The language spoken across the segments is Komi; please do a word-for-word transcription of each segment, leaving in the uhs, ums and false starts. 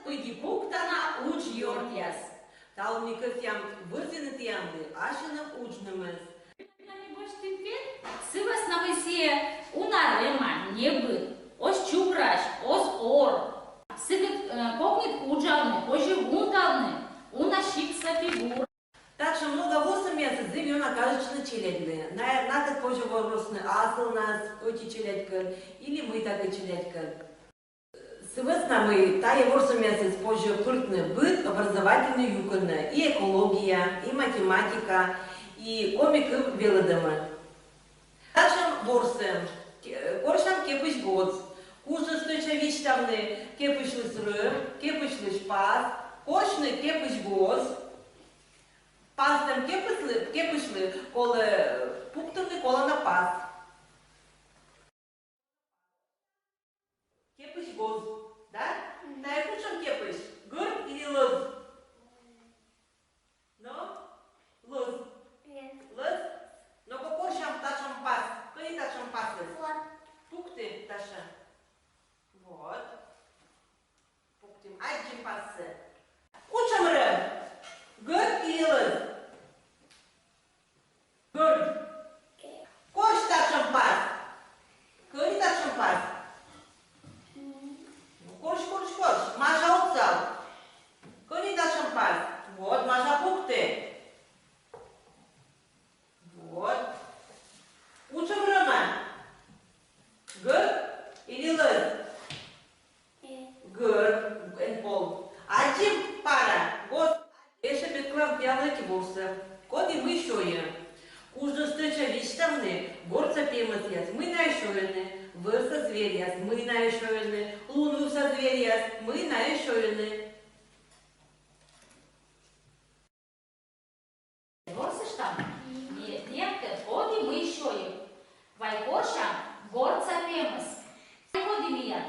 Пыдди пуктана, удж ёртъяс. Талун ми кӧсъям вӧзйыны тіянлы асьным уджнымӧс. Ме босьтім пет, сы вӧсна мый сійӧ уна рӧма, небыд, оз чупрась, оз ор. Сыкӧд, э, кокньыд уджавны, позьӧ вундавны, уна сиктса фигура. Татшӧм много ворсӧмъясыс зэв ёна кажитчӧны челядьлы. На-, накӧд позьӧ ворсны асылнас ӧти челядькӧд или мыйтакӧд челядькӧд. Сы вӧсна мый тайӧ ворсӧмъясыс позьӧ пыртны быд образовательнӧй юкӧнӧ: и экология, и математика, и коми кыв велӧдӧмӧ. Татшӧм ворсӧм. Ке-, корсям кепысь гоз. Кужӧ стӧча висьтавны: кепысьлысь рӧм, кепысьлысь пас, корсьны кепысь гоз. Пастӧм кепыслы, кепысьлы колӧ пуктыны колана пас. Кепысь гоз, да? Тайӧ кутшӧм кепысь? Гӧрд или лӧз? Но? Лӧз. Лӧз. Лӧз? Но-ко корсям татшӧм пас. Кӧні татшӧм пасыс? Вот. Пукты, Даша. Вот. Пуктім, аддзим пассӧ. Кутшӧм рӧм? Гӧрд или лӧз? Гӧрд. Корсь татшӧм пас. Кӧні татшӧм пас? Ну, корсь, корсь, корсь. Маша, отсал. Кӧні татшӧм пас? Вот, Маша, пукты. Вот. Кутшӧм рӧма? Гӧрд или лӧз? Гӧрд, эн пол. Аддзим пара. Гоз. Эшӧ петкӧдлам тіянлы ӧти ворсӧм. Коді мый сёйӧ. Кужӧ стӧча висьтавны: гортса пемӧсъяс мый найӧ сёйӧны, вӧвса зверъяс мый найӧ сёйӧны, лунвывса зверъяс мый найӧ сёйӧны. Ворсыштам. Ме тіянкӧд коді мый сёйӧ. Вай корсям гортса пемӧс. Коді миян?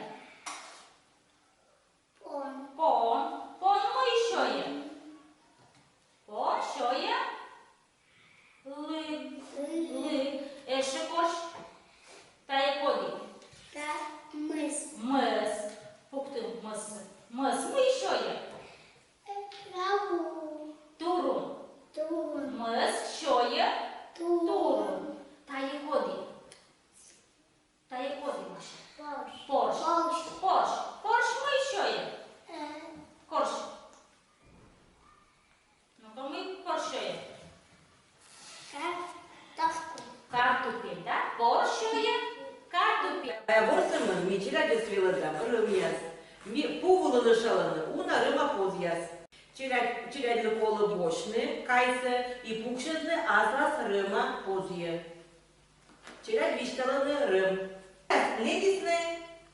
Пон. Пон. Пон мый сёйӧ? Пон сёйӧ лы. Лы. Лы. Эшӧ корсь. Тайӧ коді? Та мыс. Мыс. Пуктім мыс. Мыс мый сёйӧ? Траву. Турун. Турун. Мыс сёйӧ турун. Турун. Тайӧ коді? Тайӧ коді, Маша? Порш. Порш. Порш. Порш. Порш мый сёйӧ? Э. Корсь. Ну-ка, мый порш сёйӧ? Картошку. Картупель, да? Порш сёйӧ картупель. Тайӧ ворсӧмын ми челядьӧс велӧдам рӧмъяс. Ми пу вылӧ лӧшалӧны уна рӧма позъяс. Челядь, челядьлы колӧ босьтны кайсӧ и пуксьӧдны аслас рӧма позйӧ. Челядь висьталӧны рӧм. Лэдзисны,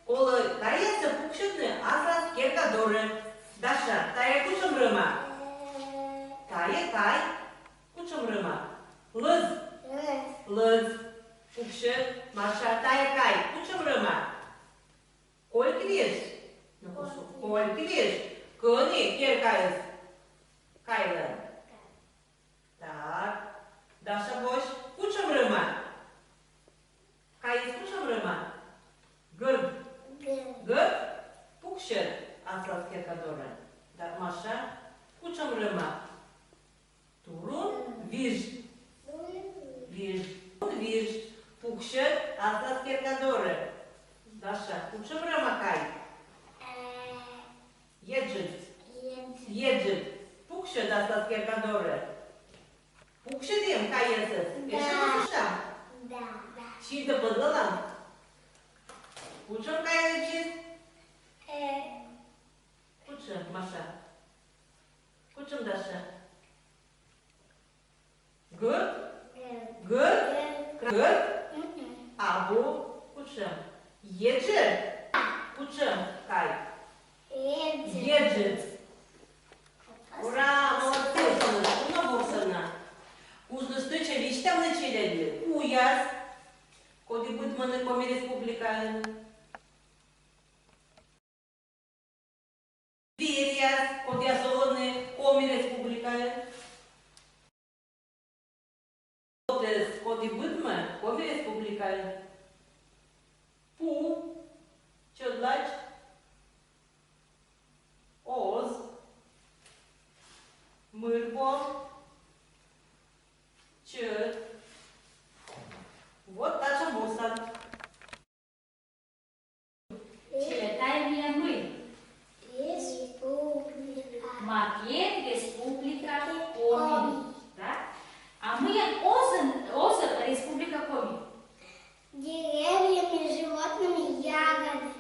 колӧ кайсӧ пуксьӧдны аслас керка дорӧ. Даша, тайӧ кутшӧм рӧма? Тайӧ кай. Кутшӧм рӧма? Лӧз. Лӧз. Лӧз. Пуксьӧд. Маша, тайӧ кай. Кутшӧм рӧма? Кольквиж. Кольквиж. Кольквиж. Кӧні керкаыс кайлӧ? Так. Даша, босьт. Кутшӧм рӧма? Кайыс кутшӧм рӧма? Гӧрд. Гӧрд. Гӧрд. Пуксьӧд аслас керка дорӧ. Да, Маша. Кутшӧм рӧма? Турун. Виж. Виж. Виж. Пуксьӧд аслас керка дорӧ. Даша, кутшӧм рӧма кай? Еджыд. Еджыд. Еджыд. Пуксьӧд аслас керка дорӧ. Пуксьӧдім кайӧсӧс? Да. Эшӧ ворсыштам? Да. Синтӧ пӧдлалам. Кутшӧм кай лэдзис? Э. Кутшӧм, Маша? Кутшӧм, Даша? Гӧрд? Гӧрд. Гӧрд? Гӧрд. Гӧрд? Мгм. Абу. Кутшӧм? Еджыд? Кутшӧм кай? Еджыд. Еджыд. Ура, молодцы, уна ворсана. Кужлы стӧча висьтавны челядьлы пуяс, коді быдмӧны Коми Республикаын. Зверьяс, кодъяс олӧны Коми Республикаын. Скотъяс, коді быдмӧ Коми Республикаын. Пу, чӧдлач. Оз. Мырбо. Чӧд. Вот татшӧм муса. Челядь, тайӧ миян мый? Республика. Макет Республика Коми. Так? А мыйӧн озыр, озыр Республика Коми? Деревьями, животными, ягодами.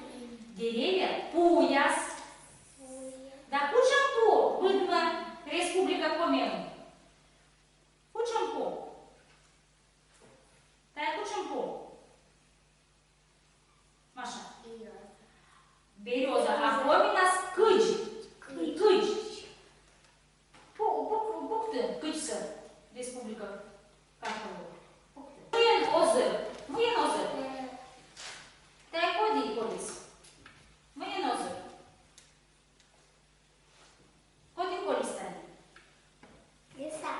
Деревья, пуяс. Пуяс. Да кутшӧм пу быдмӧ Республика Комиын? Кутшӧм пу? Тайӧ кутшӧм пу? Маша. Берёза. А коминас кыдз. Кыдз. Пу-, пук-, пукты кыдзсӧ республика карталы. Пукты. Мыйӧн озыр? Мыйӧн озыр? Тайӧ коді колис? Мыйӧн озыр? Коді колис тайӧ? Лиса.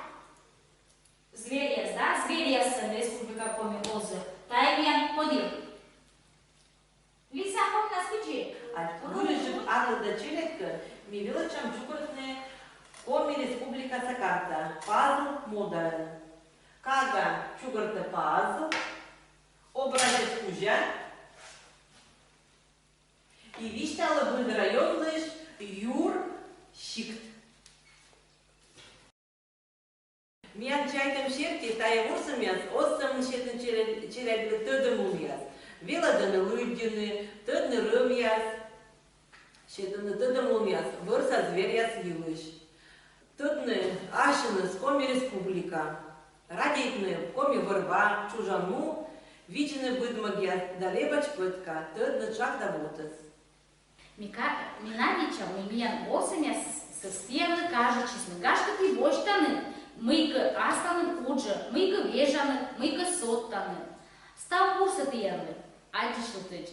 Зверъяс, да? Зверъясӧн Республика Коми озыр. Тайӧ миян коді? Лиса, коминас кыдзи? А нырысь арлыда, челядь, кӧ ми велӧдчам чукӧртны Коми Республикаса карта пазл мудаӧн. Кага чукӧртӧ пазл, образец кузя и висьталӧ быд районлысь юр сикт. Миян чайтӧм серти, тайӧ ворсӧмъяс оз сӧмын сетны челядь-, челядьлы тӧдӧмлунъяс, велӧдӧны лыддьыны, тӧдны рӧмъяс, сетны тӧдӧмлунъяс вӧрса зверъяс йылысь. Тӧдны асьныс Коми Республика, радейтны коми вӧр-ва, чужан му, видзны быдмӧгъяс да лэбач пӧтка тӧдны тшак да вотӧс. Ми ка-, ми надейтчам, мый миян ворсӧмъясыс тіянлы кажитчисны. Гашкӧ, ті босьтанныд мыйкӧ асланым уджӧ, мыйкӧ вежанныд, мыйкӧ содтанныд. Став бурсӧ тіянлы, аддзысьлытӧдз.